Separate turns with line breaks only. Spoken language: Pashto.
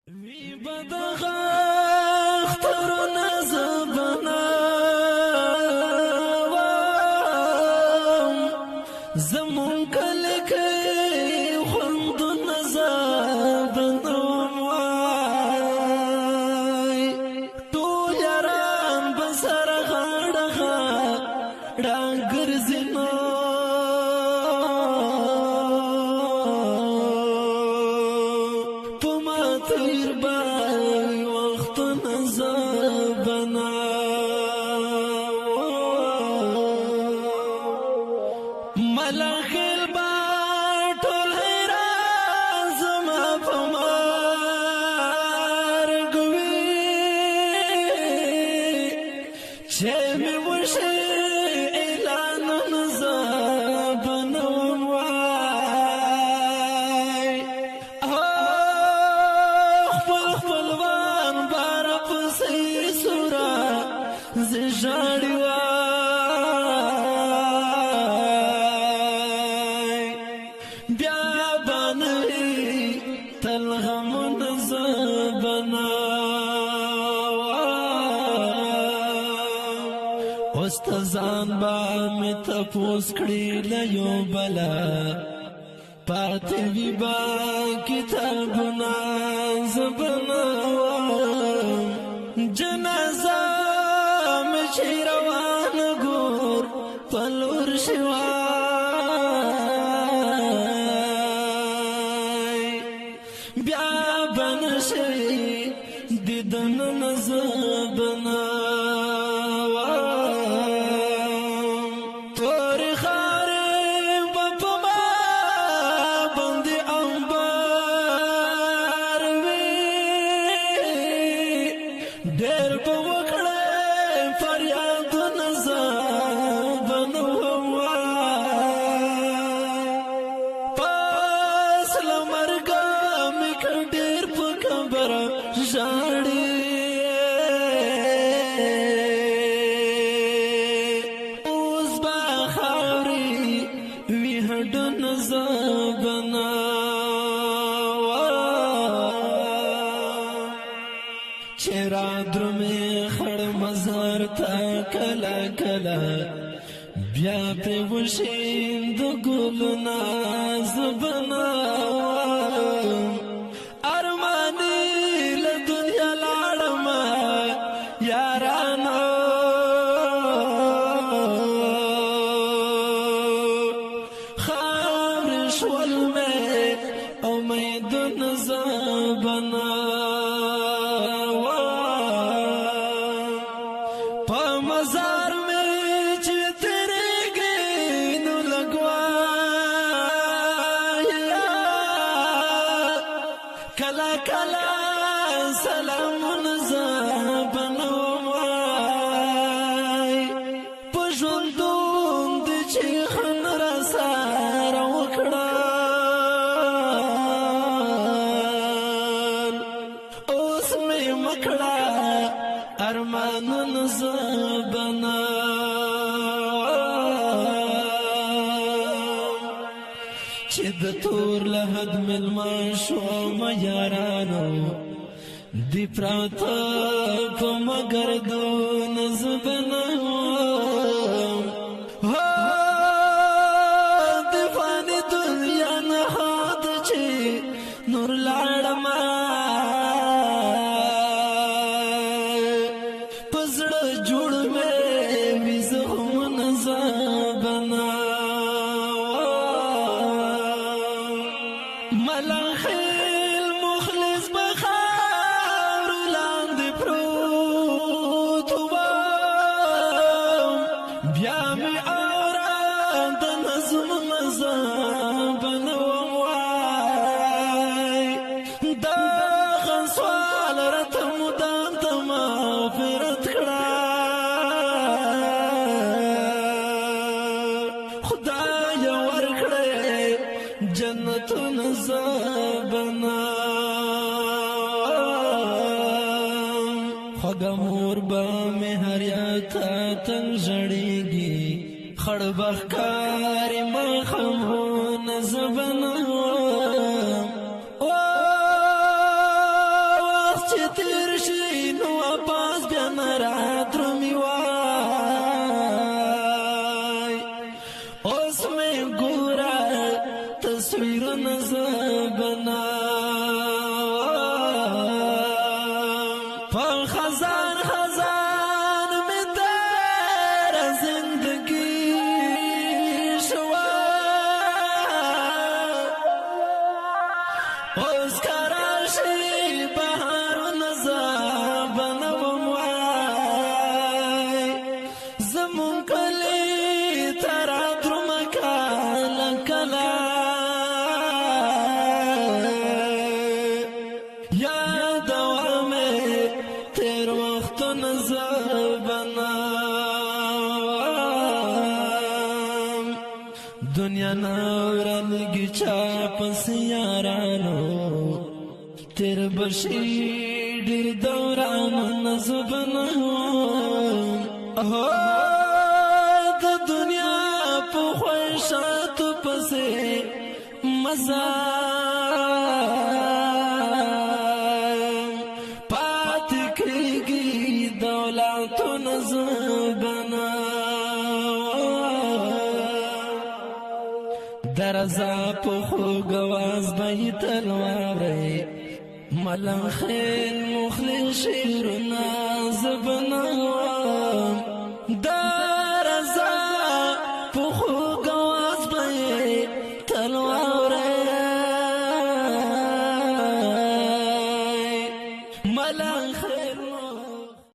وی بدغه اختر نزبنا زمون کله کې خوند نزبنا وای، ټول یاران بسر غاړه غاړه ګرځینو، تیر بای وخت نزبنا. ملخل با ټول حیران زما په مرګ وي، چې مې وشي اعلان نزبنا وای. خپل خپلوان بار پسې سورا زژاړي وای، بیا باندې تل غم نزبنا. استادان با می تپوس کړي لیو بلا، پاتې وی با کتابونه زبنا. جنازه مې چې روان ګور پلور شوای، بیا بنشي دیدن نزبنا. تور خارې په ما باندې انبار وي، ډېر په وکړه فریاد نزبنا وای. پس له مرګه مې ډېر په کبر ژاړي، اوس به خاورې وي هډن زبنا. چې را درمې خړ مزار ته کله کله، بیا په وشیند ګلنا زبنا. ارمانی له دنیا لاړم یارانو، خاور شول مې امید نزبنا. په مزار مې چې تیرېږي نو لګوایا، کله کله سلامونه زبنا وای. په ژوندون د چې خن را سره وکړه، اوس مې مکړه ارمانونه زبنا. چې د تور لحد ملما شو یارانو، دی پراته په مگر دو نزبنا. د فانی دنیا نه حد چې نور لاړم، پزړه جوړ مې ویزهم نزبنا. ملخیل مخلص بخار لاندې پروت وم، بیا مې اورا د نظم مزبنا وای. دا سوال راته مدام ته مغفرت کړه، خدای ورکړې جنتونه زبنا. خوږه مور به مې هریاته تنګ ژړېږي، خړ بخکارې مخمونه زبنا. او چې تیر شي نو واپس بیا نه رادرومي وای. اوس مې ګوره تصویرونه زبنا، په خزان خزان مې تیر زندگی شوه. اوس کراشي بهارونه زبنوم وای، زمونږ کلي ته رادرومه کله کله، یادومې تېر وختونه زبنا. دنیا نه ورانېږي چا پسې یارانو، تېر به شي ډېر دورانونه زبنا. د دنیا په خواهشاتو پسې مزه، پاتې کېږي دولتونه زبنا. درزا په خوږ اواز به یې تل واورئ، ملنګ خېل مخلص شعرونه زبنا.